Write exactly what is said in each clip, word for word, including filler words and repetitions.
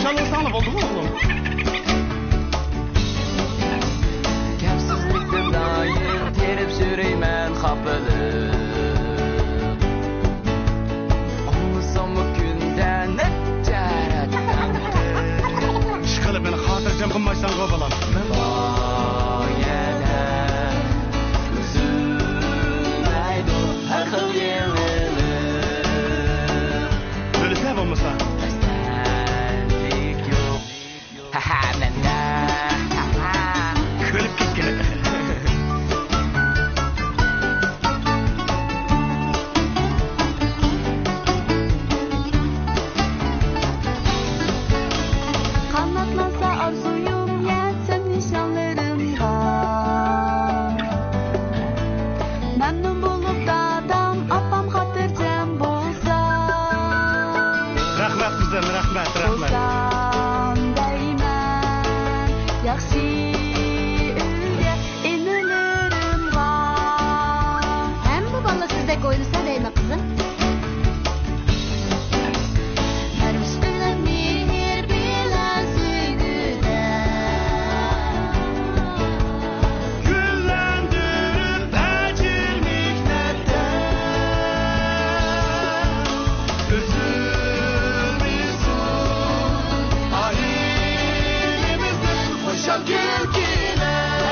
چالمىساڭلا بولدىغۇ، ئوغلۇم. كەمسىزلىكتىن دائىم تېرىپ يۈرىمەن خاپىلىق. ئاڭلىساممۇ كۈندە نەچچە رەت تەنقىد. ئىشقىلىپ مېنى خاتىرجەم قىلمايسەنغۇ، بالام. غايەدە ئۈزۈلمەيدۇ ھەر خىل يېڭىلىق. ئۆلىسە بولمىسا. بەستەنلىك يوق. ھەھە، مەندە. ھەھە. كۈلۈپ كەتكىلى. قاناتلانسا ئارزۇيۇم، يەتسەم نىشانلىرىمغا. مەمنۇن بولۇپ دادام، ئاپام خاتىرجەم بولسا. رەھمەت قىزىم، رەھمەت، رەھمەت. بولسام دەيمەن، ياخشى ئۆيگە ئىنىلىرىمغا. ھەممە بالىلار سىزدەك ئويلىسا دەيمەن، قىزىم. پەرۋىش بىلەن مېھىر بىلەن سۆيگۈدە گۈللەندۈرۈپ ئەجىر مېھنەتتە. ئۈزۈلمىسۇن ئائىلىمىزدىن خۇشال كۈلكىلەر.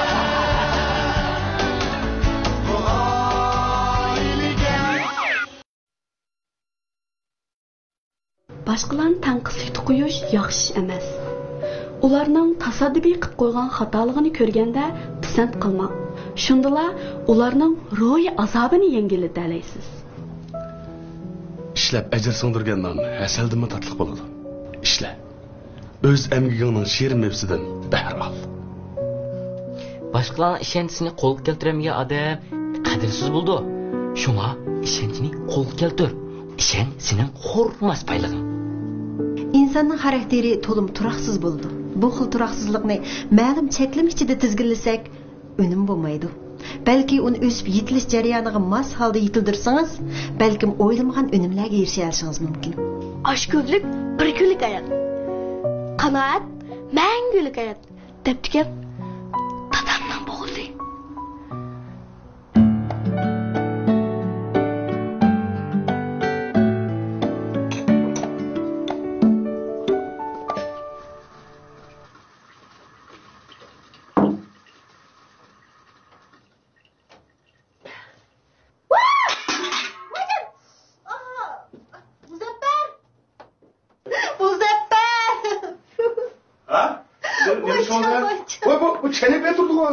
بۇ ئائىلىگە. باشقىلارنى تەنقىدلىكتە قويۇش ياخشى ئىش ئەمەس. ئۇلارنىڭ تاسادىپىي قىلىپ قويغان خاتالىقىنى كۆرگەندە پىسەنت قىلماڭ. شۇندىلا ئۇلارنىڭ روھىي ئازابىنى يەڭگىللىتەلەيسىز. ئىشلەپ ئەجىر سىڭدۈرگەن نان ھەسەلدىنمۇ تاتلىق بولىدۇ. ئىشلە. ئۆز ئەمگىكىڭنىڭ شېرىن مېۋىسىدىن بەھرە ئال. باشقىلارنىڭ ئىشەنچىسىنى قولغا كەلتۈرەلمىگەن ئادەم قەدىرسىز بولىدۇ. شۇڭا ئىشەنچنى قولغا كەلتۈر. ئىشەنچ سېنىڭ خورىماس بايلىقىڭ. ئىنساننىڭ خاراكتېرى تولىمۇ تۇراقسىز بولىدۇ. بۇ خىل تۇراقسىزلىقنى مەلۇم چەكلىمە ئىچىدە تىزگىنلىسەك، ئۈنۈم بولمايدۇ. بەلكى ئۇنى ئۆسۈپ يېتىلىش جەريانىغا ماس ھالدا يېتىلدۈرسىڭىز، بەلكىم ئويلىمىغان ئۈنۈملەرگە ئېرىشەلىشىڭىز مۇمكىن. ئاش كۆزلۈك، بىر كۈنلۈك ھايات. قانائەت، مەڭگۈلۈك ھايات، دەپتىكەن دادامنىڭ بوغۇزى. ۋاھ! ۋاجان! ئاھ! مۇزەپپەر! مۇزەپپەر! ھە؟ نېمە، نېمە ئىش بولدى؟ ۋاجان! ۋاي، بۇ، بۇ چەينەك بىلەن تۇردىغۇ؟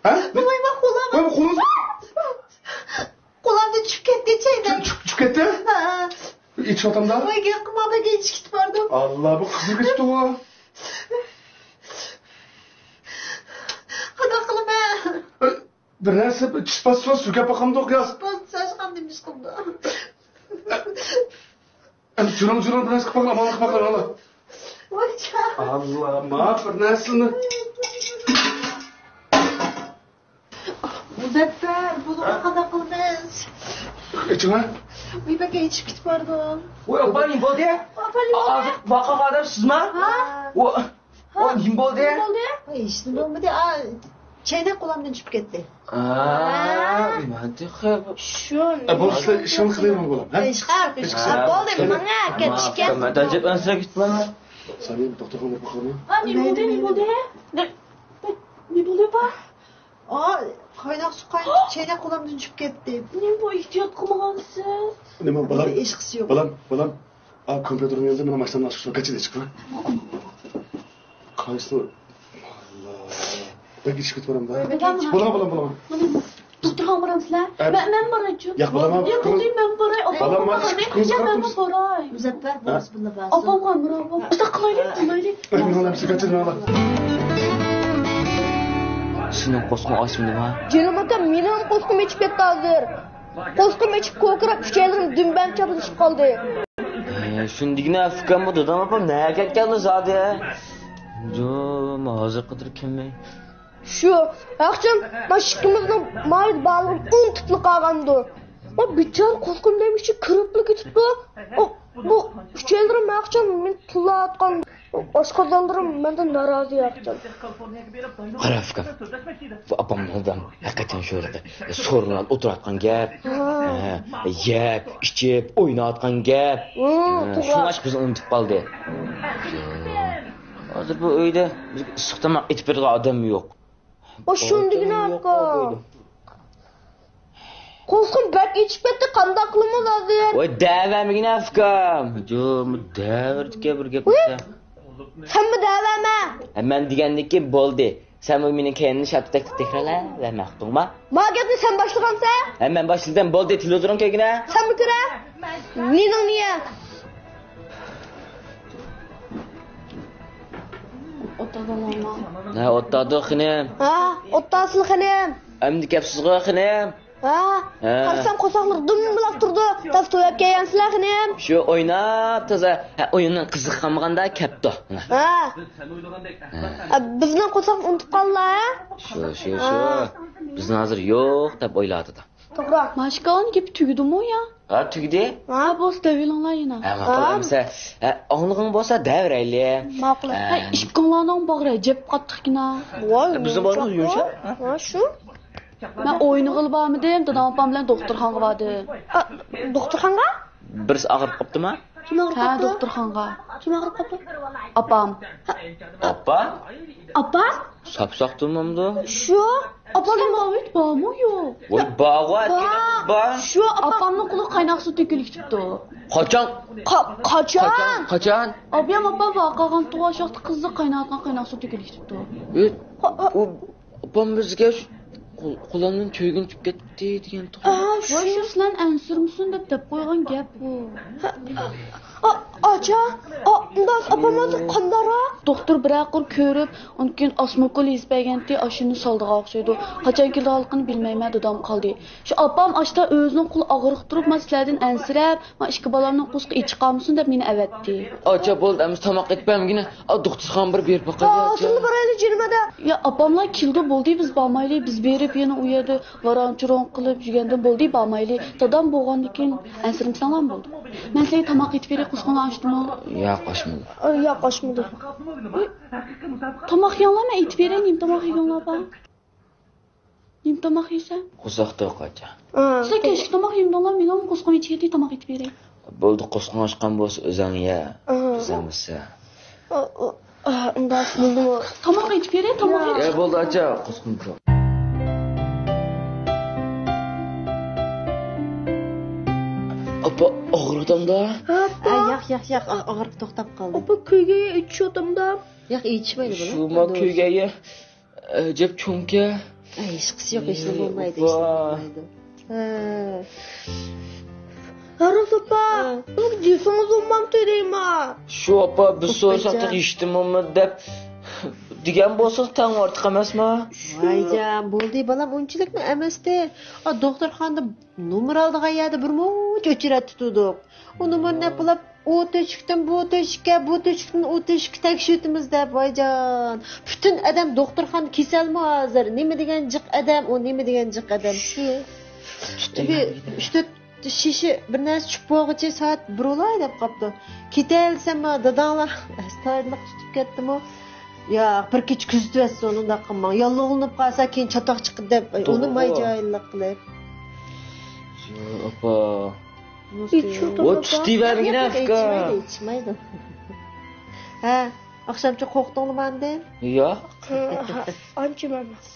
ھە؟ ۋاي، ۋاي، قولام! ۋاي، بۇ قولىڭىز! قولامدىن چۈشۈپ كەتتى چەينەك. چۈشۈپ، چۈشۈپ كەتتى؟ ھە. ئېچىۋاتامدا. ۋاي، گەپ قىلما، بەك ئېچىپ كېتىپ باردىم. ئاللا، بۇ قىزىل كېتىپتىغۇ. قانداق قىلىمەن؟ ئە، بىر نەرسە، بىر چىش باسسا سۈركەپ باقامدۇق يا؟ چىش باسسا قانداق ئىش قىلىدۇ؟ ئەمدى جۇرۇڭ، جۇرۇڭ، بىر نەرسە قىلىپ باقىڭ، ئامانلىق قىلىپ باقىڭ، ئاللا. ۋاي، جان. ئاللا، ما بىر نەرسىنى. مۇزەپپەر، بۇنىڭغا ھە؟ قانداق قىلىمىز؟ ئېچىڭە. ئۇي بەك ئېچىپ كېتىپ بارىدۇ. ۋاي، ئاپا، نېمە بولدى؟ ئاپا، نېمە بولدى؟ ھازىر ۋاقا ئادەم سىزما؟ ھە؟ ۋا-، ھە؟ ۋا، نېمە بولدى؟ نېمە بولدى؟ ھېچ نېمە بولمىدى. ئا، چەينەك قولامدىن چۈشۈپ كەتتى. ئا، مەن تېخى. شۇ. ئە، بولسا ئىشىڭ قىلىمەن، بالام، ھە؟ ئىش قىل، ئىش قىل. ھە. بولدى، ماڭا كەتىشكە. مەن ئەجەب ئەنسىرەپ كېتىپمەن. سەن دوختۇرخانىغا بېرىپ باقايلى. ھە، نېمە بولدى، نېمە بولدى؟ نېمە بولدى، ئاپا؟ ئا، قايناق سۇ قاينىتىپ، چەينەك قولامدىن چۈشۈپ كەتتى. نېمە بۇ، ئېھتىيات قىلمىغانسىز؟ نېمە، بالام؟ ئىشقىسى يوق. بالام، بالام. ئا، كومپيۇتېرنىڭ يېنىدا مانا ماشىنىنى ئاچقۇچى بار، كەچىدە چىققىن. قايسى؟ ئاللا. بەك ئېچىپ كېتىپ بارامدا. بولغان، بالام، بولغان. دوختۇرخانىغا بارامسىلەر؟ ئە، مەن، مەن بارايچۇ. ياق، بالام، يا، توختاڭ، مەن باراي. ياق، بالام، ئاپامغا باراي. يا، مەن باراي. مۇزەپپەر، بولسا بۇنى بارسۇن. ئاپامغا ئامراق بول. ئۇنداق قىلايلى، قىلايلى. ئەي، مېنىڭ نەپسىم كەتتى، مانا. سېنىڭ قورسىقىڭ ئاچمىدىما؟ جېنىم ئاكام، مېنىڭ قورسىقىم ئېچىپ كەتتى ھازىر. قورسىقىم ئېچىپ، كوكىراپ، ئۈچەيلىرىم دۈمبەم چاپلىشىپ قالدى. ئە، شۇندىكىنە ئۇكام، بۇ دادام، ئاپام نەگە كەتكەندۇ زادى؟ جۇم، ھازىرغا قەدەر كەلمەي. شۇ، ھەقىچان، مانا ئىككىمىزنىڭ ماۋۇ بالىغا ئۇنتۇپلا قالغاندۇ. ما بىچارە قورقۇم دېمىشى كىرىپلا كېتىپتۇ. ئۇ، بۇ ئۈچەيلىرىم ھەقىچان مېنى تىللاۋاتقان. ئاشقازانلىرىم مەندىن نارازى ياقچان. قارا ئۇكام، بۇ ئاپام دادام ھەقىقەتەن شۇ ھېلىقى سورۇنلاردا ئولتۇرۇۋاتقان گەپ. ھە، يەپ ئىچىپ ئويناۋاتقان گەپ. ھە، شۇڭلاشقا بىزنى ئۇنتۇپ قالدى. ھازىر بۇ ئۆيدە بىزگە ئىسسىق تاماق ئېتىپ بېرىدىغان ئادەممۇ يوق. ئۇ شۇندىگىنە ئۇكام. قورسىقىم بەك ئېچىپ كەتتى، قانداق قىلىمىز ھازىر؟ ۋاي دەۋەرمىگىنە ئۇكام. جۇمۇ دەۋەردىكەن بىر گەپ دېسە. سەنمۇ دەۋەرمە. ھە، مەن دېگەندىكىن بولدى. سەنمۇ مېنىڭ كەينىمدىن شەپتەك تەكرارلاۋەرمە، ئۇقتۇڭما؟ ما گەپنى سەن باشلىغانسەن. ھە، مەن باشلىدىم. بولدى، تېلېۋىزورۇڭ كۆرگىنە. سەنمۇ كۆرە. نېنىڭ نىيەت؟ ئوتتادىلا. ھە، ئوتتادۇ خېنىم. ھە، ئوتتاسىلا خېنىم. ئەمدى كەپسىزغۇ خېنىم. ھە، ھە. قارىسام قورساقلىرى دۇمبىلاپ تۇرىدۇ. تاس توياپ كەلگەنسىلەر خېنىم. شۇ ئويناپ تازا، ھە، ئويۇننىڭ قىزىقى قالمىغاندا كەپتۇ. ھە. ھە. ھە، بىزنىڭ قورساقنى ئۇنتۇپ قالدىلا، ھە؟ شۇ، شۇ، شۇ. ھە. بىزنى ھازىر يوق دەپ ئويلاۋاتىدۇ. توغرا. ماشكاۋانىڭ گېپى تۈگىدىمۇ يا؟ ھە، تۈگىدى. ھە، بولسا دەۋېلىڭلار يەنە. ھە، ماقۇل ئەمىسە. ھە، ئاڭلىغىڭ بولسا دەۋېرەيلى. ماقۇل. ھە. ھە، ئىپكىڭلارنىڭ باغرى ئەجەب قاتتىقكىنا. ۋاي، بىزنىڭ باغرىمىز يۇمشاق. ھە، شۇ. مەن ئوينىغىلى بارمىدىم، دادام ئاپام بىلەن دوختۇرخانىغا باردىم. ئا، دوختۇرخانىغا؟ بىرسى ئاغرىپ قاپتىما؟ كىم ئاغرىپ قاپتۇ؟ ھە، دوختۇرخانىغا. كىم ئاغرىپ قاپتۇ؟ ئاپام. ئاپا؟ ئاپا؟ ساپساقتىمامدۇ؟ شۇ. ئاپامنىڭ ماۋۇت بارمۇ يوق؟ ۋاي، بارغۇ، بار. شۇ ئاپا. ئاپامنىڭ قولىغا قايناق سۇ تۆكۈلۈپ كېتىپتۇ. قاچان؟ قا-، قاچان؟ قاچان؟ قاچان؟ ئابىيام ئاپام ۋاقا قىلغان تۇغۇش ۋاقتى قىزىغا قايناۋاتقان قايناق سۇ تۆكۈلۈپ كېتىپتۇ. ئۆت. ئۇ ئاپام بىزگە شۇ قول-، قولۇمدىن چۆگۈن چۈشۈپ كەتتى دېگەن تۇغۇم. ۋاي، شۇ سىلەرنى ئەنسىرىمىسۇن دەپ دەپ قويغان گەپ بۇ. ئا-، ئاچا، ئا، ئۇنداق ئاپام ھازىر قانداقراق؟ دوختۇر بىرەر قۇر كۆرۈپ، ئۇنىڭ كېيىن ئاسموكول يېزىپ بەرگەنتى، ئاشۇنى سالىدىغان ئوخشايدۇ. قاچان كېلىدىغانلىقىنى بىلمەيمەن، دادام قالدى. شۇ ئاپام ئاشتا ئۆزىنىڭ قولى ئاغرىق تۇرۇپ، مانا سىلەردىن ئەنسىرەپ، ما ئىككى بالامنىڭ قورسىقى ئېچىق قالمىسۇن دەپ مېنى ئەۋەتتى. ئاچا، بولدى، ئەمىسە تاماق ئېتىپ بەرمىگىنە. ئا، دوختۇرخانىغا بىر بېرىپ باقايلى، ئا، ئاچا. ئاتىلىنى بارايلى، جېنىم ئەدە. يا، ئاپاملار كېلىدۇ، بولدى، بىز بارمايلى، بىز بېرىپ يەنە ئۇ يەردە ۋاران-چۇرۇن قىلىپ يۈرگەندىن بولدى، بارمايلى. دادام بولغاندىن كېيىن ئەنسىرىمىسەڭلارمۇ بولدى. مەن سىلەرگە تاماق ئېتىپ بېرەي، قورسىقىڭلار ئاچتىمۇ؟ ياق، ئاچمىدى. ئا، ياق، ئاچمىدى. تاماق يەڭلار، مەن ئېتىپ بېرەي، نېمە تاماق يېگۈڭلار بار؟ نېمە تاماق يەيسەن؟ قورساق توق، ئاچا. سىلەر كەچلىك تاماق يېمىدىڭلار، مېنىڭ قورسىقىم ئېچىق ئىدى، تاماق ئېتىپ بېرەي. بولدى، قورسىقىڭ ئاچقان بولسا ئۆزۈڭ يە. ئا. ئۆزۈڭ بىلسە. ئا، ئا، ئا، ئۇنداق بولدىمۇ؟ تاماق ئېتىپ بېرەي، تاماق ئېتىپ. يا، بولدى، ئاچا، قورسىقىم توق. ئاپا، ئاغرىدىڭدا؟ ئاپا. ئا، ياق، ياق، ياق، ئا-، ئاغرىق توختاپ قالدى. ئاپا، كۆيگەن ئېچىشىۋاتامدا. ياق، ئېچىشمايدۇ بۇلار. شۇما كۆيگەن. ئەجەب چوڭكەن. ئەي، ھېچقىسى يوق، ھېچنېمە بولمايدۇ، ھېچنېمە بولمايدۇ. ھە. ھە، راست ئاپا، بۇ جىسىڭىز بولمامتى دەيمەن. شۇ ئاپا، بىز سورىساق تېخى ھېچنېمە بولمىدى دەپ دېگەن بولسىڭىز تەڭ ئارتۇق ئەمەسما؟ ۋايجان، بولدى بالام، ئۇنچىلىكمۇ ئەمەستى. ئا، دوختۇرخانىدا نومۇر ئالىدىغان يەردە بىر مۇنچە ئۆچىرەت تۇتۇۋىدۇق. ئۇ نومۇرنى پۇلاپ، ئۇ تۆشۈكتىن بۇ تۆشۈككە، بۇ تۆشۈكتىن ئۇ تۆشۈككە تەكشۈرتىمىز دەپ، ۋايجان. پۈتۈن ئادەم دوختۇرخانا كېسەلمۇ ھازىر. نېمە دېگەن جىق ئادەم، ئۇ نېمە دېگەن جىق ئادەم. شۇ. بىر ئۈچ تۆت شېشە بىر نەرسە چۈشۈپ بولغۇچە سائەت بىر بولاي دەپ قاپتۇ. كېتەلىسەم، داداڭلار ئەستايىدىللىق تۇتۇپ كەتتىمۇ. ياق، بىر كېچە كۆزىتىۋەتسۇن، ئۇنداق قىلماڭ. ياللۇغلىنىپ قالسا، كېيىن چاتاق چىقىدۇ دەپ، ئۇنىماي جاھىللىق قىلىپ. يا، ئاپا. ۋاي، تۇتۇۋەرگىنە، ئۇكا. ئىچمەيدۇ، ئىچمەيدۇ. ھە، ئاخشامچە قورقتۇڭلىما ئاندىن؟ ياق. ئانچە ئەمەس.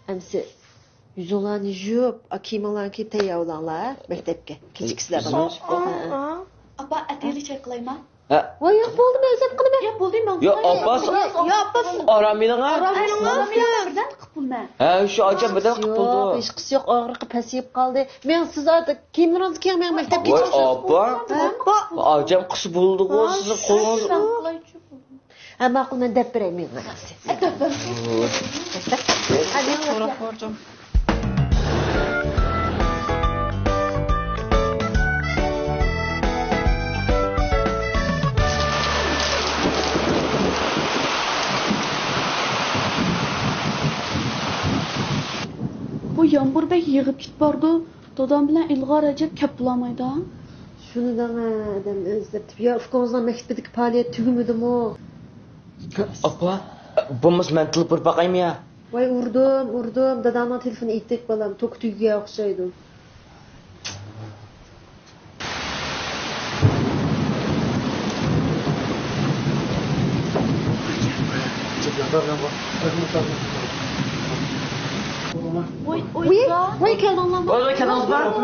ئەمسە يۈزۈڭلارنى يۇيۇپ، كىيىمىڭلارنى كىيىپ تەييار بولۇڭلار، ھە؟ مەكتەپكە. كېچىكىسىلەر، بالام. ئاپا، ئەتىگەنلىك چاي قىلايما؟ ھە. ۋاي، ياق، بولدى، مەن ئۆزۈم قىلىمەن. ياق، بولدى، مەن قىلاي. ياق، ئاپا. ياق، ئاپا. ئارام ئېلىڭ، ھە؟ ئارام ئېلىڭ، ئارام ئېلىڭ. بىردەم قىلىپ بولىمەن. ھە، شۇ ئاچام بىردەم قىلىپ بولىدۇ. ياق، ھېچقىسى يوق، ئاغرىقى پەسىيىپ قالدى. مېڭىڭ، سىز ئارتۇق كىيىملىرىڭىزنى كىيىڭ، مېڭىڭ مەكتەپكە. ۋاي، ئاپا. ئاپا. ئاچام قىس بولىدىغۇ، سىزنىڭ قولىڭىز. ھە، ماقۇل، مەن دەپ بېرەي، مېڭىڭ. ھە، دەپ بەر. ھە، مېڭىڭ. بۇ يامغۇر بەك يېغىپ كېتىپ بارىدۇ. دادام بىلەن ئىلغار ئەجەب كەپ بولالمايدۇ. شۇنى دەڭە، ئادەم ئۆزگەرتىپ. يا ئۇكىڭىزنىڭ مەكتىپىدىكى پائالىيەت تۈگىمىدىمۇ؟ ئاپا، بولمىسا مەن تېلېفون ئۇرۇپ باقايمۇ يا؟ ۋاي، ئۇردۇم، ئۇردۇم، داداڭنىڭ تېلېفونى ئېيتتەك بالام، توكى تۈگىگەن ئوخشايدۇ. ۋاي، ۋاي، ۋاي، كەلدىڭلارمۇ؟ ۋاي، ۋاي، كەلدىڭلارمۇ؟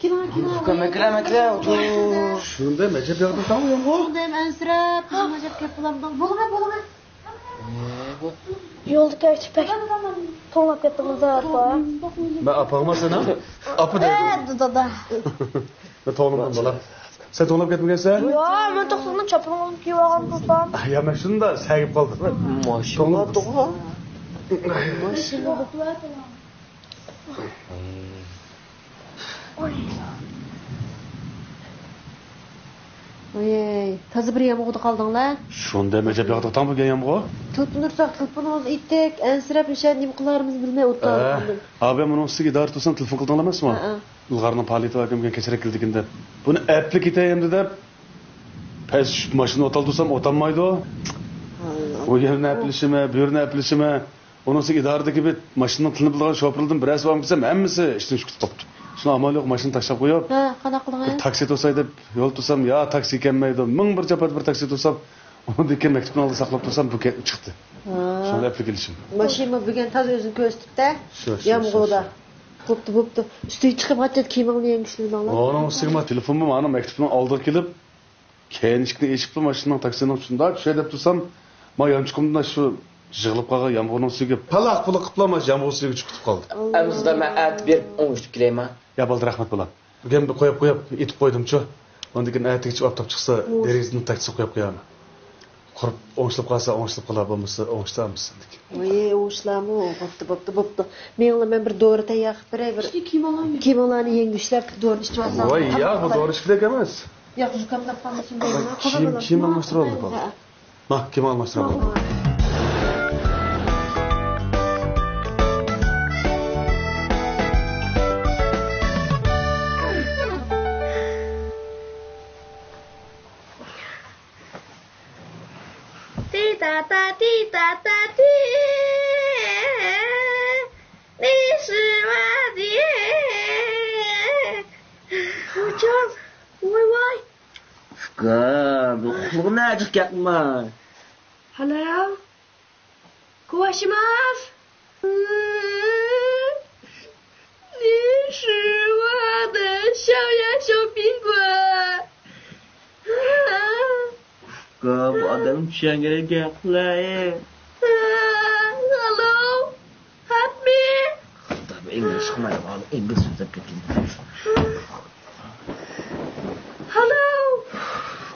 كېلىڭ، كېلىڭ. ئۇكام، مەكرە، مەكرە، ئولتۇر. شۇنداق ئەجەب ياغدى تاڭ يامغۇر. شۇنداق ئەنسىرەپ، ئەجەب گەپ قىلامدىڭ. بولغا، بولغا. ئە، بۇ. يولدا كەچتە بەك توڭلاپ كەتتىڭىز، ئاپا. مەن ئاپاڭما سېنىڭ؟ ئاپا دەيدۇ. ئە، دادا. مەن توڭلىمىدىم، بالا. سەن توڭلاپ كەتمىگەنسەن؟ ياق، مەن توختىدىم، چاپىنىڭىزنى كىيىۋالغان تۇرسام. يا، مەن شۇندا سەگىپ قالدىم. ماشىنا توغرا. ماشىنا. ۋاي، تازا بىر يامغۇردا قالدىڭلار. شۇنداق ئەجەب ياغدى تاڭ بۈگۈن يامغۇر. تېلېفون ئۇرساق، تېلېفونىڭىزنى ئېيتتۇق، ئەنسىرەپ، مۇشۇ نېمە قىلارىمىزنى بىلمەي ئولتۇردۇق. ھە، ھە، مەن ئۇنىڭ ئۈستىگە ئىدارە تۇرسام، تېلېفون قىلدىڭلار ئەمەسمۇ؟ ھە، ھە. ئىلغارنىڭ پائالىيىتى باركەن، بۈگۈن كەچرەك كېلىدىكىن دەپ. بۇنى ئەپلا كېتەي ئەمدى دەپ، پەس چۈشۈپ ماشىنا ئوتالدۇرسام ئوتالمايدۇ. ئاللا. ئۇ يەرنى ئەپلىشىمە، بۇ يەرنى ئەپلىشىمە. ئۇنىڭ ئۈستىگە ئىدارىدىكى بىر ماشىنىنىڭ تىلىنى بىلىدىغان شوپۇردىن بىرەرسى بارمىكىن دېسەم، ھەممىسى ئىشتىن چۈشۈپ قاپتۇ. شۇڭا ئامال يوق، ماشىنا تاشلاپ قويۇپ، ھە، قانداق قىلدىڭىز؟ بىر تاكسى توساي دەپ يول توسام، يا تاكسى كەلمەيدۇ. مىڭ بىر جاپادا بىر تاكسى توسام، ئۇنىڭدىن كېيىن مەكتەپنىڭ ئالدىدا ساقلاپ تۇرسام، بۇ كە-، چىقتى. ھە. شۇڭا ئەپلىك كېلىشىم. ماشىنىمۇ بۈگۈن تازا ئۆزىنى كۆرسىتىپتۇ. شۇ، شۇ، يامغۇردا. شۇ، شۇ. بوپتۇ، بوپتۇ. ئۈستىگە چىقىپ، ھاجەت كىيىمىڭنى يەڭگۈشلىۋېلىڭلار. ئۇنىڭ ئۈستىگە مانا تېلېفونمۇ مانا مەكتەپنىڭ ئالدىغا كېلىپ، كەينى ئىشىكنى ئېچىپلا ماشىنىنىڭ، تاكسىنىڭ شۇنداق چۈشەي دەپ تۇرسام، ما يانچۇقۇمدا شۇ يىغىلىپ قالغان يامغۇرنىڭ سۈيىگە پالاق-پۇلۇق قىپلا ما يامغۇر سۈيىگە چۈشۈپ كېتىپ قالدى. ئەمىسە مەن ئەتە بېرىپ ئوڭشىتىپ كېلەيما. يا بولدى، رەھمەت بالام. بۈگۈن بىر قويۇپ قويۇپ ئېتىپ قويدۇمچۇ. ئاندىن كېيىن ئەتىگىچە ئاپتاپ چىقسا، دېرىزىدىن تاكچىسىغا قويۇپ قويارمەن. قۇرۇپ ئوڭشىلىپ قالسا ئوڭشىلىپ قالار، بولمىسا ئوڭشىتامىز. ۋاي، ئوڭشىلارمۇ؟ بوپتۇ، بوپتۇ، بوپتۇ. مېنىڭلا مەن بىر دورا تەييار قىلىپ بېرەي، بىر كىيىمىڭلارنى يەڭگۈشلەپ، دورىنى ئىچىۋالساڭ. ۋاي، ياق، بۇ دورا ئىچكۈدەك ئەمەس. ياق، زۇكاملاپ قالمىسۇن دەيمەن. كىيىم، كىيىم ئالماشتۇرۇۋالدى، بولدى. ھە. ما، كىيىم ئالماشتۇرۇۋالدى. تى تا تا، تى تا تا، تى. نى شى ۋا دى. ۋايجان، ۋاي ۋاي. ئۇكا، بۇ قۇلىقىنى ئاچىق كەتمە. ھالو. 食わします。 ئۇكا، بۇ ئادەم چۈشەنگۈدەك گەپ قىلە. ھالو، خەتمى؟ خىتاي ئىنگلىز ئىشقىلمايدىغان، ئىنگلىز سۆزلەپ كەتكەن. ھالو.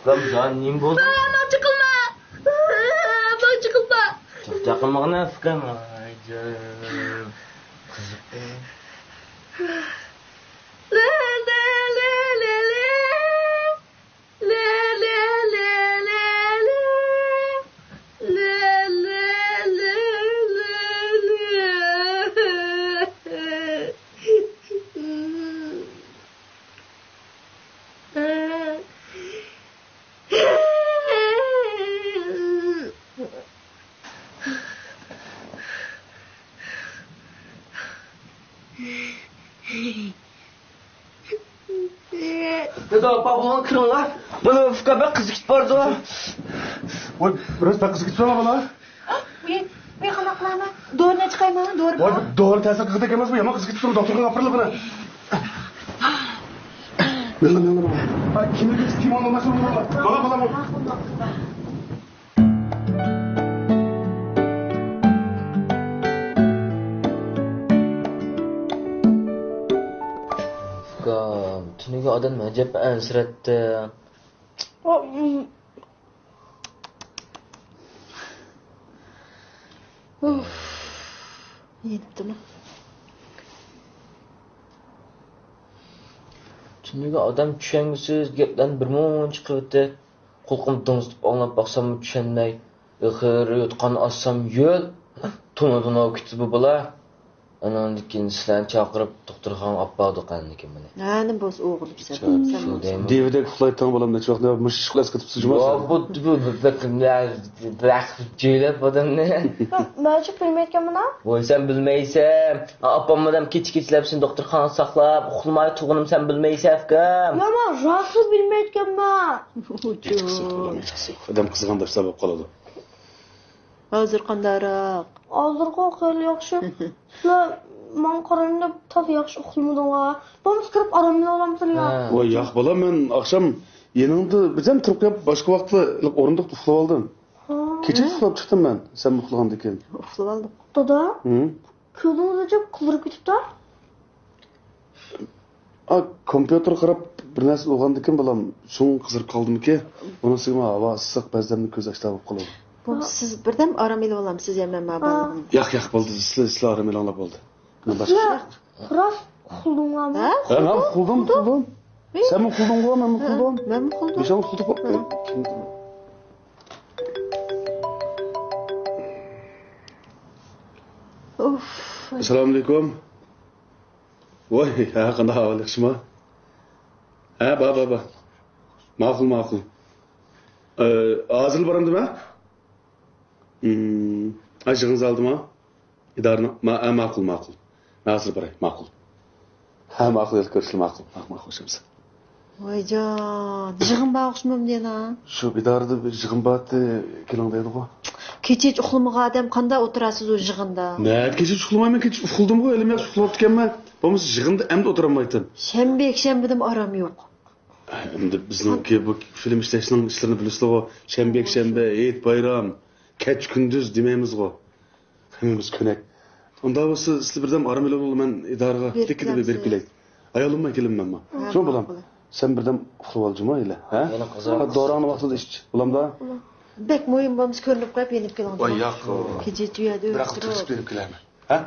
ئۇكام جان، نېمە بولدى؟ ماڭا چېقىلما. ماڭا چېقىلما. چاقچاق قىلمىغىنا، ئۇكام. ئاي جان. قىزىق. دادا، ئاپا، بۇلارنى كىرىڭلار. مانا ئۇكا بەك قىزىقىپ بارىدۇ. ۋاي، راست بەك قىزىقىپ بارىدۇ بالا. ۋاي، ۋاي، قانداق قىلىمەن؟ دورىنى چىقايمەن، دورا. ۋاي، بۇ دورا تەسىر قىلغۇدەك ئەمەسمۇ؟ يامان قىزىقىپ تۇرۇپ دوختۇرغا ئاپىرىڭلار بۇنى. مېڭىڭ، مېڭىڭ، مېڭىڭ. ھاي، كىملىك ئۈچۈن كىيىم ئالماشتۇرۇڭلار. بالا، بالا، بالا. ئۇكام، تۈنۈگۈن ئادەم ئەجەب ئەنسىرەتتى. ئۇف، يېتىپتىمەن. تۈنۈگۈن ئادەم چۈشەنگۈسىز گەپلەرنى بىر مۇنچە قىلىۋەتتى. قۇلىقىم دىڭزىتىپ ئاڭلاپ باقساممۇ چۈشەنمەي، ئېغىر يوتقان ئاچسام يۆل، تونا-تونا كېتىدۇ بۇ بالا. ئاناندىن كېيىن سىلەرنى چاقىرىپ دوختۇرخانىغا ئاپپاردۇق ئەمدىكىن مېنى. ھە، نېمە بولسا ئوغۇل دېسەم. شۇ، شۇ دەيمەن. دېۋىدەك ئۇخلايتتىڭ بالام، نەچچە ۋاقىت مۇشۇ ئىشقا ئەسكىتىپسىز جۇما. ياق، بۇ، بۇ، بۇ، بەك، بەك جۆيلەپ ئادەمنى. ياق، مەنچە بىلمەيتكەنمەن ھە. ۋاي، سەن بىلمەيسەن. ئاپام ئادەم كېچە-كېچىلەپ سېنى دوختۇرخانىغا ساقلاپ، ئۇخلىماي تۇرغىنىمنى سەن بىلمەيسەن، ئۇكام. ياق، مەن راستلا بىلمەيتكەنمەن. ھېچقىسى يوق، بالام، ھېچقىسى يوق. ئادەم قىزىغاندا شۇنداق بولۇپ قالىدۇ. ھازىر قانداقراق؟ ھازىرغۇ خېلى ياخشى. سىلەر ماڭا قارىغاندا تازا ياخشى ئۇخلىمىدىڭلار. بولمىسا كىرىپ ئارام ئېلىۋالامسىلەر؟ ھە. ۋاي ياق بالام، مەن ئاخشام يېنىڭدا بىردەم تۇرۇپ كېلىپ، باشقا ۋاقىتتا ئورۇندۇقتا ئۇخلىۋالدىم. ھا. كېچىدە ئۇخلاپ چىقتىم مەن، سەن ئۇخلىغاندىن كېيىن. ئۇخلىۋالدىم. دادا، ھە؟ كۆزۈڭىز ئاجاپ قىزىرىپ كېتىپتۇ. ئا، كومپيۇتېرغا قاراپ بىر نەرسە ئويغاندىكىن بالام، شۇڭا قىزىرىپ قالدىمىكى؟ بۇنىڭ ئۈستىگە ھاۋا ئىسسىق، بەزىدە كۆز ئاشتا بولۇپ قالىدۇ. بولمىسا سىز بىردەم ئارام ئېلىۋالامسىز يا، مەن مانا بالىلىرىمنى. ياق، ياق، بولدى، سىلەر، سىلەر ئارام ئېلىڭلار بولدى. مەن باشقا سىلەر راست ئۇخلىدىڭلارمۇ؟ ھە؟ ھە، مەن ئۇخلىدىم، ئۇخلىدىم. سەنمۇ ئۇخلىدىڭغۇ، مەنمۇ ئۇخلىدىم. مەنمۇ ئۇخلىدىم. بېشىڭ ئۇخلىدىق. ئۇف. ئەسسالامۇئەلەيكۇم. ۋاي، ھە، قانداق ئەھۋال، ياخشىمۇ؟ ھە، بار، بار، بار. ماقۇل، ماقۇل. ئى، ھازىرلا بارامدىمەن؟ ھىم، ھە، يىغىن زالىدىما؟ ئىدارىنىڭ، ما-، ھە، ماقۇل، ماقۇل. مەن ھازىر باراي، ماقۇل. ھە، ماقۇل، ئېلىپ كۆرۈشلى، ماقۇل. ماقۇل، ماقۇل، خوش ئەمىسە. ۋايجان، يىغىن بار ئوخشىمامدۇ يەنە؟ شۇ ئىدارىدا بىر يىغىن بارتى، كېلىڭ دەيدىغۇ. كېچىچە ئۇخلىمىغان ئادەم قانداق ئولتۇرارسىز ئۇ يىغىندا؟ نە، كېچىچە ئۇخلىمايمەن، كېچىچە ئۇخلىدىمغۇ، ھېلىمۇ ياخشى ئۇخلاپتىكەنمەن. بولمىسا يىغىندا ئەمدى ئولتۇرالمايتتىم. شەنبە، يەكشەنبىدىمۇ ئارام يوق. ئەمدى بىزنىڭكى بۇ فىلىم ئىشلەشنىڭ ئىشلىرىنى بىلىسىلىغۇ. شەنبە، يەكشەنبە، ھېيت، بايرام، كەچ، كۈندۈز دېمەيمىزغۇ. ھەممىمىز كۆنەك. ئۇنداق بولسا، سىلەر بىردەم ئارام ئېلىۋېلىڭلار، مەن ئىدارىگە بېرىپ كېلىمەن، بېرىپ كېلەي. ئايالىممۇ ئەكېلىمەن مەن. ھە، شۇ بالام. ماقۇل. سەن بىردەم ئۇخلىۋالجىما ھېلى، ھە؟ يەنە قىزىق. ھە، دورىڭنى ۋاقتىدا ئىچ، بولامدا؟ بەك مۇھىم بولمىسا كۆرۈنۈپ قويۇپ يېنىپ كېلىڭ. ۋاي، ياق. كېچىچە ئۇ يەردە بىراق ئۆلۈپ تۇرۇپ. بىراق تۇرۇپ يېنىپ كېلەرمەن. ھە؟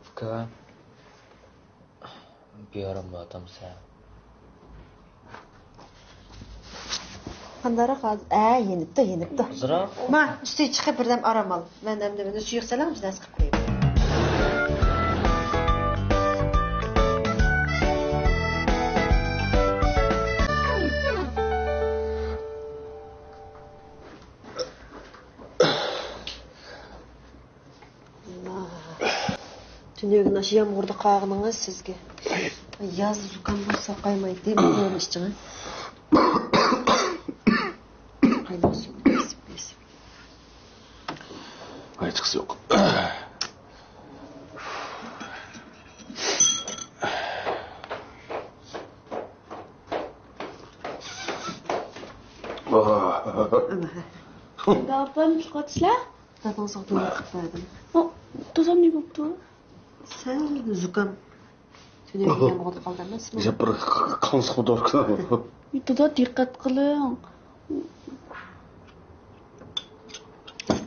ئۇكا. بىئارام بولۇۋاتامسەن؟ قانداقراق ھازىر؟ ئە، يېنىپتۇ، يېنىپتۇ. ئازراق. ما، ئۈستىگە چىقىپ بىردەم ئارام ئال. مەن ئەمدى مېنى سۇيۇق سېلىڭ، بىر نەرسە قىلىپ قوياي. تۈنۈگۈن ئاشۇ يامغۇردا قالغىنىڭىز سىزگە. ياز زۇكام بولسا قايمايتتى، بۇ ئىچىڭ. قايناق سۇنى بېسىپ، بېسىپ. ھېچقىسى يوق. ئاپام چىقىۋاتىسىلەر؟ داداڭىزغا دورا قىلىپ بەردىم. ئۇ، دادام نېمە بوپتۇ؟ سەل زۇكام. تۈنۈگۈن يامغۇردا قالدى ئەمەسمۇ؟ يا بىر قان سۇقۇپ دورا قىلىڭ. دادا، دىققەت قىلىڭ.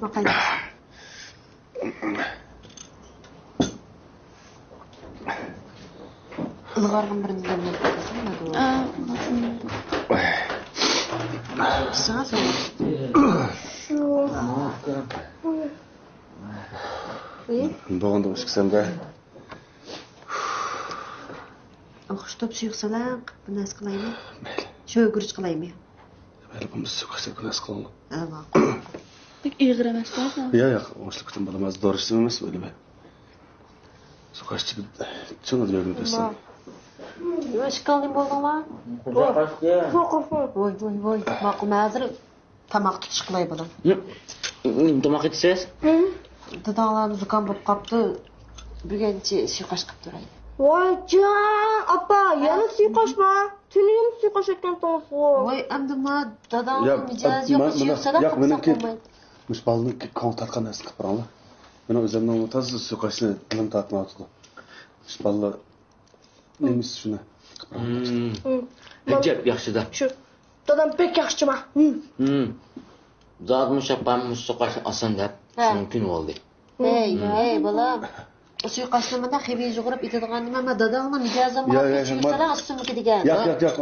باقايلى. ئىلغارغىمۇ بىرنى بەرمەي قويسام، مانا. ئا، ئىچىڭە سوغۇق. شۇ. ئى؟ بولغاندا ئىچكۈسەمدە. ئوخشىتىپ سۇيۇق سالام قىلىپ بىر نەرسە قىلايمۇ؟ مەيلى. شۆگىرىچ قىلايمۇ؟ مەيلى، بولمىسا سۇيۇق ئىچسەك بىر نەرسە قىلىڭلار. ھە، ماقۇل. بەك ئېغىر ئەمەس-دە؟ يا، ياق، ئوڭۇشلۇق كۈتۈم بالام، ھازىر دورا ئىچسىمۇ ئەمەس، ئۆيلىمە. سۇيۇق ئىچىپ، چىڭ ئۆيلىمە بەرسەم. نېمە ئىشقىلدىن بولدۇڭلار؟ ۋوي، ۋوي، ۋوي، ماقۇل، مەن ھازىر تاماق تۇتۇش قىلاي بالام. نېمە تاماق ئېتىسىز؟ داداڭلارمۇ زۇكام بولۇپ قاپتۇ. بۈگۈنچە سۇيۇقئاش قىلىپ تۇراي. ۋايجان، ئاپا، يەنە سۇيۇقئاشمۇ؟ تۈنۈگۈنمۇ سۇيۇقئاش ئەتكەنتىڭىزغۇ. ۋاي، ئەمدى ما داداڭنىڭ مىجەزى يوق، سۇيۇق سالام قىلساق بولمايدۇ. مۇشۇ بالىنىڭكى كۆڭلى تارتقان نەرسىنى قىلىپ بېرىڭلار. مېنىڭ ئۆزۈمنىڭ تازا سۇيۇقئاشنى دىلىم تارتمايۋاتىدۇ. مۇشۇ بالىلار نېمىسى شۇنى؟ ئەجەب ياخشىدا. شۇ دادام بەك ياخشىما. زادىمۇ شاپقان مۇشۇ سۇيۇقئاشنى ئالسام دەپ شۇنىڭ كۈنى بولدى. ھەي، ھەي، بالام. سۇيۇقئاشنى مۇنداق خېمىر يۇغۇرۇپ ئېتىدىغان نېمە؟ مانا داداڭنىڭ مىجەزى مۇنداق سۇيۇق سالام ئاستىمىكى دېگەن. ياق، ياق، ياق.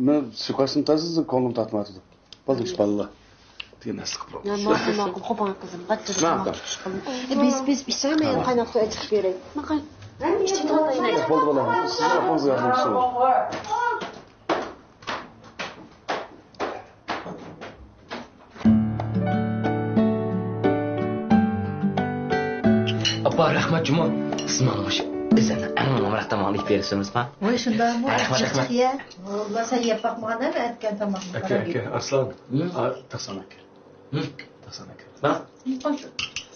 مەن سۇيۇقئاشنى تازا كۆڭلۈم تارتمايۋاتىدۇ. بولدى، بالىلار. دېگەن نەرسە قىلىپ يا، ماقۇل، ماقۇل، قوپاڭ قىزىم، غاججىرىغا ماقۇل. تاماق پىشقىلى. ئە، بېسىپ، بېسىپ ئىچسەڭ، مەن قايناق سۇ ئېچىپ بېرەي. ماقۇل. ئىچىپ تۇرۇڭ. بولدى، بولدى. سىزنىڭ ئاپىڭىزغا ياردەم قىلسۇن. ئاپا، رەھمەت جۇمۇ. سىز ماڭا مۇشۇ ئۆزۈمنىڭ ئەڭ ئامراق تامىقىنى ئېلىپ بېرىسىزمۇ؟ ۋاي، شۇنداقمۇ؟ ھە، رەھمەت، رەھمەت. يە. ۋاللا، سەن يەپ باقمىغان ئەمە ئەتكەن تاماقنى. ئاكا، ئاكا، ئارسلان. ھە؟ ئا، تاقسان ئاكا. ھە؟ تاقسان ئاكا.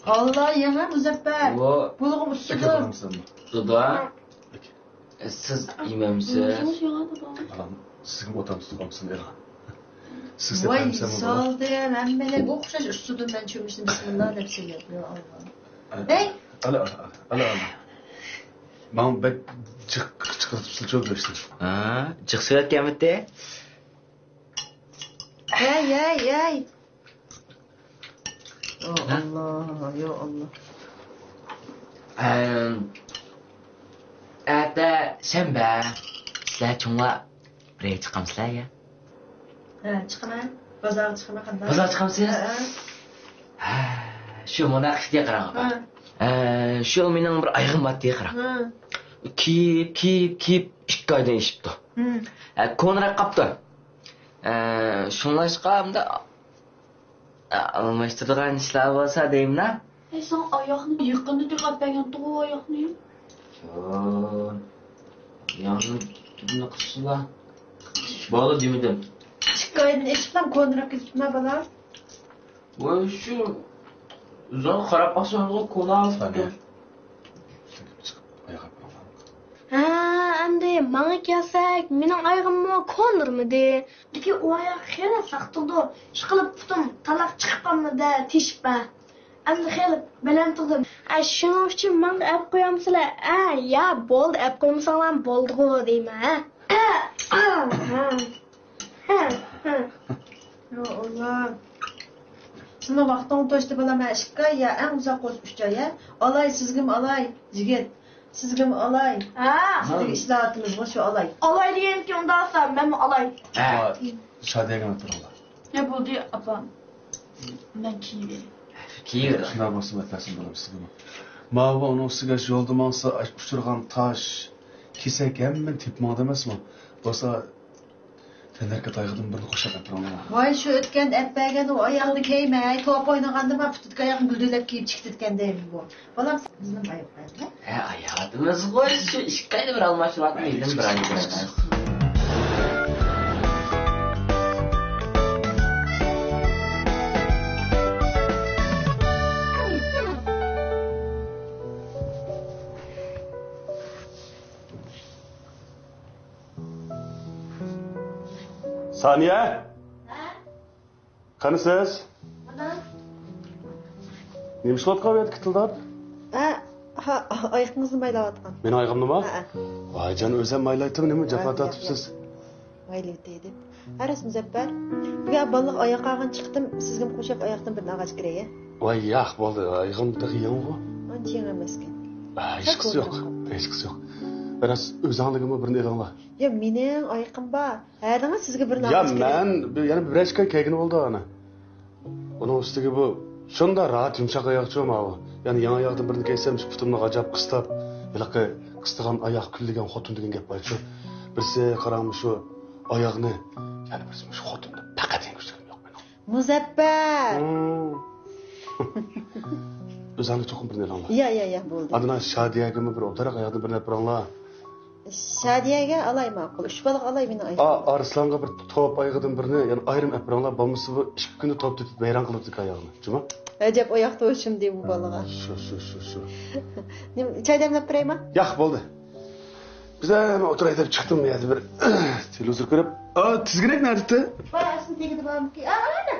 ۋاللا، يەڭە مۇزەپپەر. بۇلىغا ئۇسسىدىم. ئۇسسىدۇ. سىز يېمەمسىز؟ بالام، سىزگىمۇ ئوتامسىز قالمىسۇن، ئېلىڭ. سىز ۋاي، سالدىم، ھەممىلەرگە ئوخشاش ئۇسسۇدۇم مەن چۆمۈچنى بىسمىللا دەپ سېلىپ. يا ئاللا. ھەي! ئالا، ئالا، ئالا، ئالا. ماڭا بەك جىق چىقىرتىپسىز شۇ گۆشنى. ھە، جىق سۆلەتكەنمىتى؟ ھەي، ھەي، ھەي! يا ئاللا، يا ئاللا. ئەتە شەنبە، سىلەر چوڭلار بىرگە چىقامسىلەر يا؟ ھە، چىقىمەن. بازارغا چىقىمەن قانداق؟ بازارغا چىقامسىز؟ ھە، ھە. ھە، شۇ مانا ئىختىيار قاراڭ. ھە. ھە، شۇ مېنىڭ بىر ئايىغىم بار دېگەن قاراڭ. ھە. كىيىپ، كىيىپ، كىيىپ ئىككى ئايدىن ئېشىپتۇ. ھە. ھە، كونىراپ قاپتۇ. ھە، شۇڭلاشقا ئەمدى ئالماشتۇرىدىغان ئىشلار بولسا دەيمىنا. ھەي، ساڭا ئاياغنى يېقىندا تېقەپ بەرگەنتىغۇ ئاياغنى. ياغنى قىلسىلا. بولدى دېمىدىم. ئىككى ئايدىن ئېشىپلا كونىراپ كېتىپتىما بالا؟ ۋاي شۇ ئۆزۈڭ قاراپ باقساڭغۇ كونا. ھە، ئەمدى ماڭا كەلسەك، مېنىڭ ئايىغىممۇ كونىرىمىدى. لېكىن ئۇ ئاياغ خېلى ساق تۇرىدۇ. ئىشقىلىپ پۇتۇم تالاق چىقىپ قالمىدى، تېشىپ بار. ئەمدى خېلى بەلەن تۇردۇم. ئە، شۇنىڭ ئۈچۈن ماڭا ئەپ قويامسىلەر؟ ئە، يا، بولدى، ئەپ قويمىساڭلارمۇ بولدىغۇ دەيمەن، ھە؟ ئە، ئە، ئە، ئە. يا ئاللا. سېنىڭ ۋاقتىڭ توشتى بالام، ھە، ئىككى ئاي يا، ئەڭ ئۇزاق بولسا ئۈچ ئاي، ھە؟ ئالاي، سىزگىمۇ ئالاي، يىگىت. سىزگىمۇ ئالاي. ھە. سىزگە ئىشلەۋاتىمىزغۇ شۇ ئالاي. ئالاي دېگەنكى ئۇنداق بولسا مەنمۇ ئالاي. ھە. شادىيەگە ئولتۇرۇڭلار. يا بولدى ئاپا. مەن كىيىۋېرەي. كىيىۋېرىڭ. شۇنداق بولسا مەتلەسىن بالام سىزگىمۇ. ماۋۇ ئۇنىڭ ئۈستىگە يولدا ماڭسا ئۇچرىغان تاش، كېسەك ھەممىنى تېپىپ ماڭىدۇ ئەمەسمۇ؟ بولسا تەننەركە تايىقىدىن بىرنى قوشاپ ئەپىرىڭلار. ۋاي، شۇ ئۆتكەندە ئەپ بەرگەن ئۇ ئاياغنى كىيمەي، توپ ئوينىغاندا ما پۇتىدىكى ئاياغنى گۈلدۈلەپ كىيىپ چىقىپ كەتكەن دەيمەن بۇ. بالام، بىزنىڭ ئاياق بەردى. ھە، ھاياتىمىزغۇ، شۇ ئىككى ئايدا بىر ئالماشتۇرۇۋاتىمىز، يىلدىن بىر ئايدا بىر ئايدا. سانىيە! ھە؟ قانىسىز؟ مانا. نېمە ئىش قىلىۋاتقان بۇ يەردە كىتىلداپ؟ ھە، ھە، ئايىقىڭىزنى مايلاۋاتقان. مېنىڭ ئايىغىمنىمۇ؟ ھە، ھە. ۋاي جان، ئۆزۈم مايلايتتىم، نېمە جاپا تارتىپسىز؟ مايلايتتى دەپ. ھەرىس مۇزەپپەر. بۈگۈن بالىلىق ئاياغ قالغان چىقتىم، سىزگىمۇ قوشاپ ئاياقتىن بىرنى ئالغاچ كىرەي. ۋاي ياق، بولدى، ئايىغىم تېخى يېڭىغۇ. ئانچە يېڭى ئەمەسكەن. ھېچقىسى يوق، ھېچقىسى يوق. راست، ئۆزۈڭلۈكىمۇ بىرنى ئېلىڭلار. يا مېنىڭ ئايىقىم بار. ھە دېڭىز سىزگە بىرنى يا ئالغاچ كىرەي. مەن بىر، يەنە بىرەر ئىككى ئاي كىيگىنى بولدى ئانا. ئۇنىڭ ئۈستىگە بۇ شۇنداق راھەت يۇمشاق ئاياغچۇ ماۋۇ. يەنە يېڭى ئاياغدىن بىرنى كىيسەم شۇ پۇتۇمنى غاجاپ قىستاپ، ھېلىقى قىستىغان ئاياغ كۈللىگەن خوتۇن دېگەن گەپ بارچۇ. بىرسى قاراڭ مۇشۇ ئاياغنى، يەنە بىرسى مۇشۇ خوتۇننى پەقەت يەڭگۈچلۈكۈم يوق مېنىڭ. مۇزەپپەر! ھىم. ئۆزۈڭلۈك چوقۇم بىرنى ئېلىڭلار. يا، يا، يا، بولدى. ئاندىن شادىيەگىمۇ بىر ئوبدانراق ئاياغدىن بىرنى ئېلىپ بېرىڭلار. شادىيەگە ئالاي ماقۇل. ئۈچ بالىغا ئالاي مېنىڭ ئايىغىمنى. ئارسلانغا بىر توپ ئايىغىدىن بىرنى، يەنى ئايرىم ئەپ بېرىڭلار. بولمىسا بۇ ئىككى كۈندە توپ تېپىپ ۋەيران قىلىۋېتىدىكەن ئاياغنى. جۇمۇ؟ ئەجەب ئاياق توشۇمدى بۇ بالىغا. شۇ، شۇ، شۇ، شۇ. نېمە، چاي دەملەپ بېرەيما؟ ياق، بولدى. بىز ھەم ئولتۇراي دەپ چىقتىم، بۇ يەردە بىر تېلېۋىزور كۆرۈپ. ئا، تىزگىنەك نەدىتى؟ بار، ئەسلى تېگىدە بارمىكى؟ ئا، ئانا.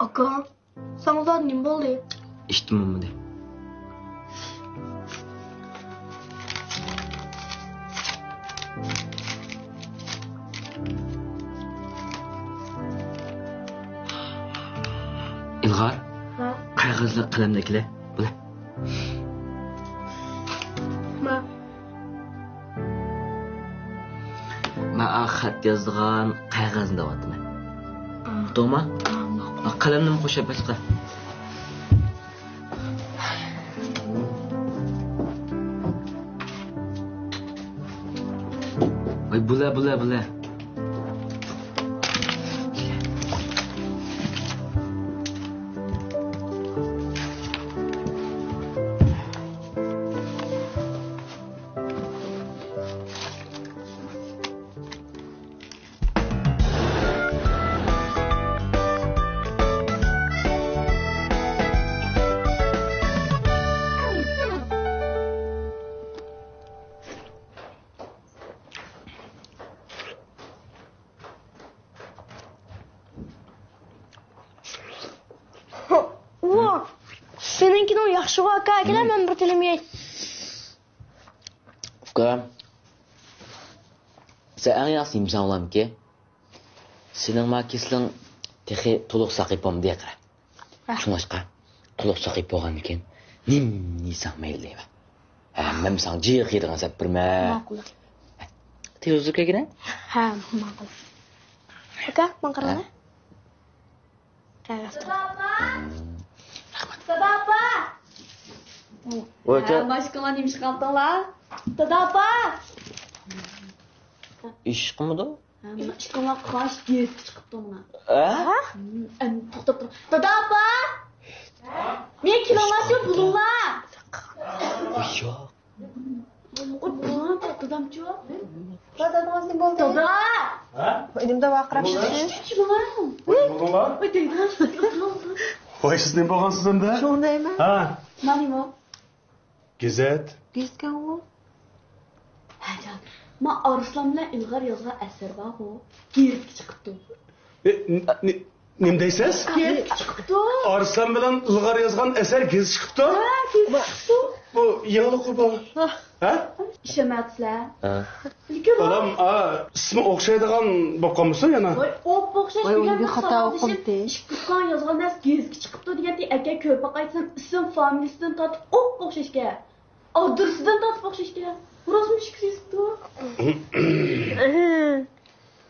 ئاكا، ساڭا زادى نېمە بولدى؟ ئىشتىن بولمىدى. ئىلغار، ھە؟ قەغەزلەر قەلەمنى ئەكىلە. بولە. ما. ما خەت يازىدىغان قەغەزنى دەۋاتىمەن. ئا. ئۇقتۇڭما؟ ئا، ماقۇل. قەلەمنىمۇ قوشۇپ باشقا. ۋاي، بۇلە، بۇلە، بۇلە. ئۇۋا، سېنىڭكىنىڭ ياخشىغۇ ئاكا، ئەكىلە مەن بىر تىلىم يەي. ئۇكام، سەن ئەڭ ياخشى يېمىسەڭ بولامدىكى؟ سېنىڭ ما كېسىلىڭ تېخى تولۇق ساقىيىپ بولمىدى، قارا. ھە. شۇڭلاشقا، تولۇق ساقىيىپ بولغاندىن كېيىن نېمە يېسەڭ مەيلى دەيمەن. ھە، مەن ساڭا جىق يەيدىغان سەپ بېرىمەن. ماقۇل. تېلېۋىزور كۆرگىنە؟ ھە، ماقۇل. ئاكا، ماڭا قاراڭە. ھە. قەغەز. دادا ئاپا! دادا ئاپا! ۋاي، ھە، كە- ماشكىلار نېمە ئىش قىلىۋاتىڭلار؟ دادا ئاپا! ئىش قىلمىدۇ؟ ھە، مانا ئىككىڭلار قاش گېزىتكە چىقىپتۇ مانا. ھە؟ ھە، ئەمدى توختاپ تۇرۇڭ. دادا ئپا! مېنى كېلىڭلار شۇ بۇلۇڭلار. ياق. دادامچۇ؟ دادا، دادا. ھە؟ ئىنىمدە ۋارقىراپ شىشتى. كېلىڭلار. ۋاي، بۇلۇڭلار. ۋاي، دەيدىغان. ۋاي، سىز نېمە بولغانسىز ئەمدى؟ شۇنى دەيمەن. ھە. مانا نېمە؟ گېزىت. گېزىتكەنغۇ؟ ھە جان، ما ئارسلان بىلەن ئىلغار يازغان ئەسەر بارغۇ، گېزىتكە چىقىپتۇ. ئە، ن-، ن-، نېمە دەيسىز؟ گېزىتكە چىقىپتۇ. ئارسلان بىلەن ئىلغار يازغان ئەسەر گېزىتكە چىقىپتۇ؟ ھە، گېزىتكە چىقىپتۇ. بۇ يېڭىلىقمۇ بۇ؟ ھە؟ ئىشەنمەيسىلەر. ھە. لېكىن بالام، ئا، ئىسمى ئوخشايدىغان بولۇپ قالمىسۇن يەنە؟ ۋاي، ئوپئوخشاش ۋاي، دېگەن ئۇنىڭ بىر خاتا ساۋاقدىشىم ئوقۇمتى. ئىككى ئۇكاڭ يازغان نەرسە گېزىتكە چىقىپتۇ دېگەنتى، ئەكە كۆرۈپ باقايسەن، ئىسىم فامىلىسىدىن تارتىپ ئوپئوخشاشكەن. ئادرېسىدىن تارتىپ ئوخشاشكەن. راستمۇ ئىككىسى يېزىپتۇ.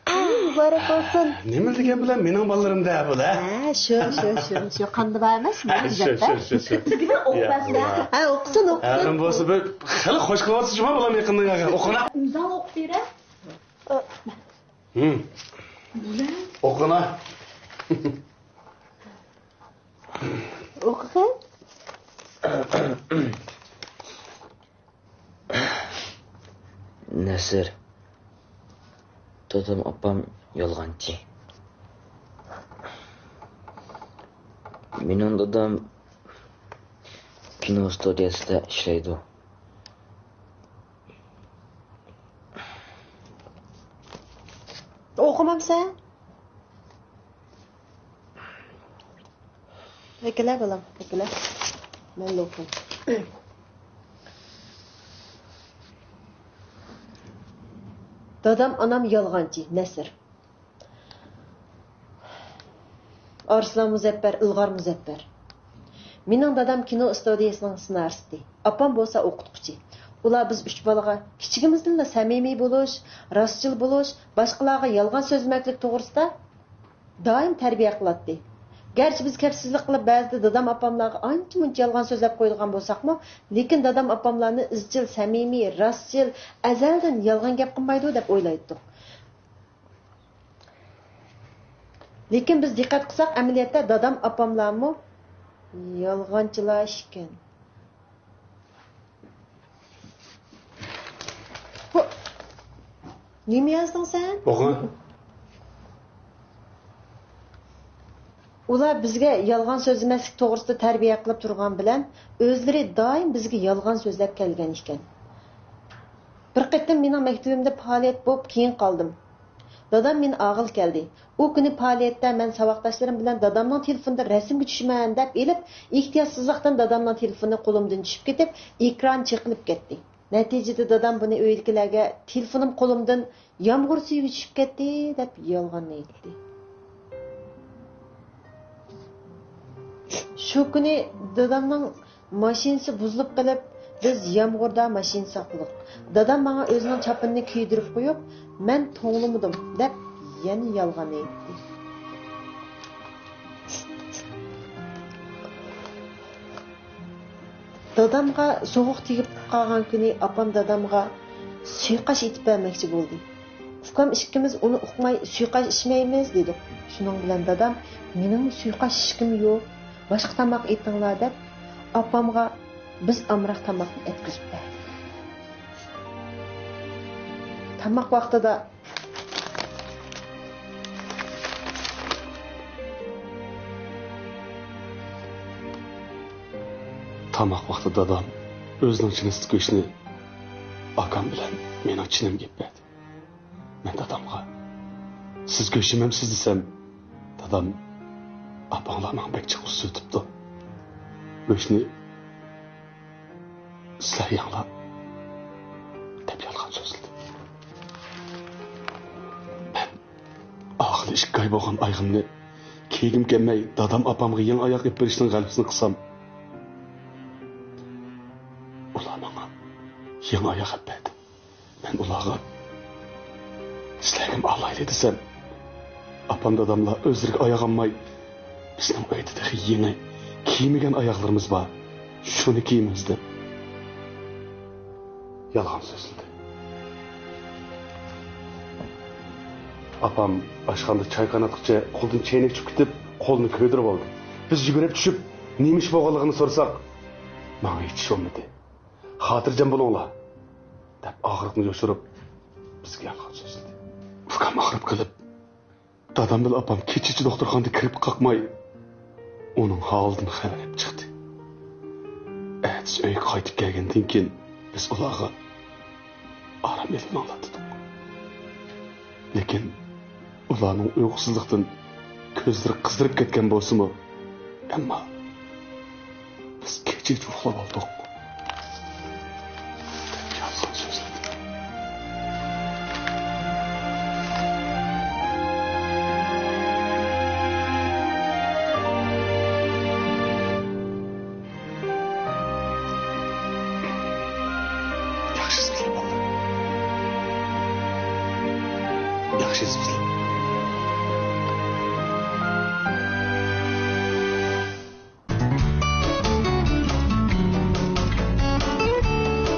مۇبارەك بولسۇن. نېمە دېگەن بىلەن مېنىڭ بالىلىرىم دە بۇ دە. ھە، شۇ، شۇ، شۇ، شۇ. قاندا بار ئەمەس، نېمە شۇ، شۇ، شۇ، شۇ. تۈگىدە ئوقۇپ يا، بەرسىلە. يا. ھە، ئوقۇسۇن، ئوقۇسۇن. ھەرىم بولسا بىر خېلى خوش قىلىۋاتىسىز جۇما بالام يېقىندا يا. ئوقۇڭا. ئىمزاڭ ئوقۇپ بېرە. ھىم. بۇلە. ئوقۇڭا. ئوقۇغىن. نەسىر، دادام ئاپام يالغانچى. مېنىڭ دادام كىنو ستۇدىيەسىدە ئىشلەيدۇ. ئوقۇمامسەن؟ ئەكىلە بالام، ئەكىلە. مەن لوكۇم. دادام، ئانام يالغانچى، نەسىر. ئارسلان مۇزەپپەر، ئىلغار مۇزەپپەر. مېنىڭ دادام كىنو ئىستۇدىيەسىنىڭ سېنارىستى، ئاپام بولسا ئوقۇتقۇچى. ئۇلار بىز ئۈچ بالىغا كىچىكىمىزدىنلا سەمىمىي بولۇش، راستچىل بولۇش، باشقىلارغا يالغان سۆزلىمەكلىك توغرىسىدا دائىم تەربىيە قىلاتتى. گەرچە بىز كەپسىزلىك قىلىپ، بەزىدە دادام ئاپاملارغا ئانچە-مۇنچە يالغان سۆزلەپ قويىدىغان بولساقمۇ، لېكىن دادام ئاپاملارنى ئىزچىل سەمىمىي، راستچىل، ئەزەلدىن يالغان گەپ قىلمايدۇ دەپ ئويلايتتۇق. لېكىن بىز دىققەت قىلساق، ئەمەلىيەتتە دادام ئاپاملارمۇ يالغانچىلار ئىكەن. ھو! نېمە يازدىڭ سەن؟ ئوقۇ. ئۇلار بىزگە يالغان سۆزلىمەسلىك توغرىسىدا تەربىيە قىلىپ تۇرغان بىلەن، ئۆزلىرى دائىم بىزگە يالغان سۆزلەپ كەلگەن ئىكەن. بىر قېتىم مېنىڭ مەكتىۋىمدە پائالىيەت بوپ، كېيىن قالدىم. دادام مېنى ئاغىلى كەلدى. ئۇ كۈنى پائالىيەتتە مەن ساۋاقداشلىرىم بىلەن دادامنىڭ تېلېفونىدا رەسىمگە چۈشىمەن دەپ ئېلىپ، ئېھتىياتسىزلىقتىن دادامنىڭ تېلېفونى قولۇمدىن چۈشۈپ كېتىپ، ئېكران چېقىلىپ كەتتى. نەتىجىدە دادام بۇنى ئۆيدىكىلەرگە «تېلېفونۇم قولۇمدىن يامغۇر سۈيىگە چۈشۈپ كەتتى» دەپ يالغاننى ئېيتتى. شۇ كۈنى دادامنىڭ ماشىنىسى بۇزۇلۇپ قېلىپ، بىز يامغۇردا ماشىنا ساقلىدۇق. دادام ماڭا ئۆزىنىڭ چاپىنىنى كىيدۈرۈپ قويۇپ، مەن توڭلىمىدىم، دەپ يەنە يالغان ئېيتتى. دادامغا سوغۇق تېگىپ قالغان كۈنى ئاپام دادامغا سۇيىقاش ئېتىپ بەرمەكچى بولدى. ئۇكام ئىككىمىز ئۇنى ئۇقماي، سۇيىقاش ئىچمەيمىز دېدۇق. شۇنىڭ بىلەن دادام، مېنىڭمۇ سۇيىقاش ئىچكۈم يوق، باشقا تاماق ئېتىڭلار دەپ، ئاپامغا بىز ئامراق تاماقنى ئەتكۈزۈپ بەردى. تاماق ۋاقتىدا تاماق ۋاقتىدا دادام ئۆزىنىڭ چىنىستى گۆشنى ئاكام بىلەن مېنىڭ چىنىمغا ئېلىپ بەردى. مەن دادامغا، سىز گۆش يېمەمسىز دېسەم، دادام، ئاپاڭلار ماڭا بەك جىق ئۇسسىۋېتىپتۇ. گۆشنى سىلەر يەڭلار، دەپ يالغان سۆزلىدى. مەن ئاخىرى ئىككى ئاي بولغان ئايىغىمنى كىيگۈم كەلمەي، دادام ئاپامغا يېڭى ئاياغ ئېلىپ بېرىشنىڭ غەلىبىسىنى قىلسام، ئۇلار ماڭا يېڭى ئاياغ ئېلىپ بەردى. مەن ئۇلارغا، سىلەرگىمۇ ئالايلى دېسەم، ئاپام داداملار ئۆزلىرىگە ئاياغ ئالماي، بىزنىڭ ئۆيدە تېخى يېڭى كىيمىگەن ئاياغلىرىمىز بار، شۇنى كىيىمىز دەپ يالغان سۆزلىدى. ئاپام ئاشخانىدا چاي قايناتقۇچە قولىدىن چەينەك چۈشۈپ كېتىپ، قولىنى كۆيدۈرۈپ ئالدى. بىز يۈگۈرۈپ چۈشۈپ، نېمە ئىش بولغانلىقىنى سورىساق، ماڭا ھېچ ئىش بولمىدى. خاتىرجەم بولۇڭلار، دەپ ئاغرىقنى يوشۇرۇپ، بىزگە يالغان سۆزلىدى. ئۇكام ئاغرىپ قېلىپ، دادام بىلەن ئاپام كېچىچە دوختۇرخانىدا كىرىپ قاقماي، ئۇنىڭ ھالىدىن خەۋەر ئېلىپ چىقتى. ئەتىسى ئۆيگە قايتىپ كەلگەندىن كېيىن، بىز ئۇلارغا ئارام ئېلىپ ماڭلا دېدۇق. لېكىن ئۇلارنىڭ ئۇيقۇسىزلىقتىن كۆزلىرى قىزىرىپ كەتكەن بولسىمۇ، ئەمما بىز كېچىچە ئۇخلاپ ئالدۇق. يالغان سۆزلىدى. ياخشى سۆزلەپ بولدى. ياخشى سۆزلەپ.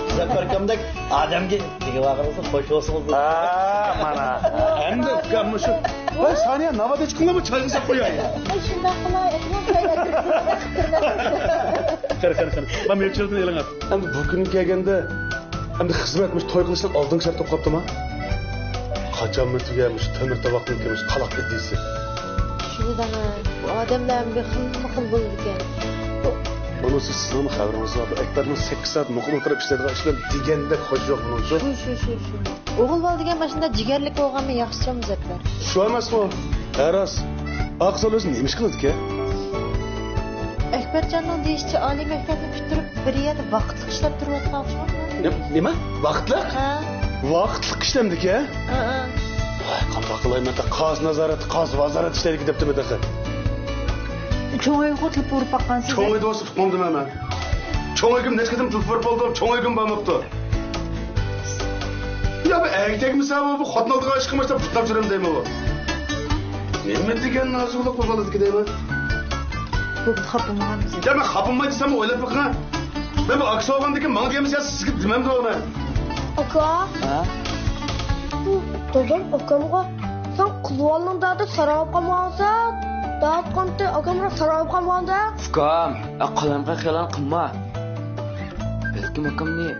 مۇزەپپەر ئاكامدەك ئادەمگە تېگىۋالغىنىڭىزغا خوش بولسىڭىز. ھا، مانا. ئەمدى ئۇكام مۇشۇ. ۋاي، سانىيە، ناۋادا ئىچكىڭلارمۇ چايغا سەپ قوياي. ئاي، شۇنداق قىلاي، ئەتىگەن چاي ئەكىرىپ. قېنى، قېنى، قېنى. مانا مېۋە چىلىدىن ئېلىڭ. ئەمدى بۇ كۈنگە كەلگەندە، ئەمدى خىزمەت مۇشۇ توي قىلىشنىڭ ئالدىنقى شەرت بولۇپ قاپتىما؟ قاچانمۇ تۈگە مۇشۇ تۆمۈر تاۋاقنىڭكى مۇشۇ قالاق ئىدىيىسى. شۇنى دەڭە، بۇ ئادەملەر بىر خىلمۇ خىل بولىدىكەن. بۇ مۇنۇسى سىزنىڭمۇ خەۋىرىڭىز بار، بۇ ئەكبەرنىڭ سەككىز سائەت مۇقىم ئولتۇرۇپ ئىشلەيدىغان ئىشلىرى دېگەندەك خوش يوق بۇنىڭچۇ؟ شۇ، شۇ، شۇ، شۇ. ئوغۇل بالا دېگەن ماشۇنداق جىگەرلىك بولغانمۇ ياخشىچۇ، مۇزەپپەر؟ شۇ ئەمەسمۇ؟ ھە، راست. ئاقسا ئۆزى نېمە ئىش قىلىدىكەن؟ ئەكبەرجاننىڭ دېيىشىچە، ئالىي مەكتەپنى پۈتتۈرۈپ، بىر يەردە ۋاقىتلىق ئىشلەپ تۇرۇۋاتقان ئوخشىمامدۇ؟ نېمە؟ ۋاقىتلىق؟ ھە. ۋاقىتلىق ئىشلەمدىكەن؟ ھە، ھە. ۋاي، قانداق قىلاي، مەن قازا نازارەت، قازا ۋازارەت ئىشلەيدىكەن دەپتىمەن تېخى. چوڭ ئۆيگە تېلېفون ئۇرۇپ باققانسىز؟ چوڭ ئۆيدە بولسا ئۇقمامدىمەن مەن. چوڭ ئۆيگىمۇ نەچچە قېتىم تېلېفون ئۇرۇپ بولدۇم، چوڭ ئۆيگىمۇ بارماپتۇ. يا بۇ ئەگەك تەگمىسە بۇ، بۇ خوتۇن ئالدىغا ئىشقىلماشتا پۇتلاپ يۈرەم دەيمەن بۇ. نېمە دېگەن نازۇكلۇق بۇ بالىدىكى دەيمەن. بۇ خاپىمىغان بىزنى. يا مەن خاپىماي دېسەم ئويلاپ بېقىڭ. مەن بۇ ئاكىسى بولغاندىن كېيىن ماڭا دېگەن بىر سىزگە دېمەمدۇ مەن. ئاكا. ھە؟ بۇ دادام ئاكامغا سەن قىلىۋالدىڭ دەپ ساراپ قالمىغانسەن دەۋاتقانتى، ئاكام راست ساراپ قالمىغاندا. ئۇكام، قەلەمگە خىيانەت قىلما. بەلكىم ئاكامنى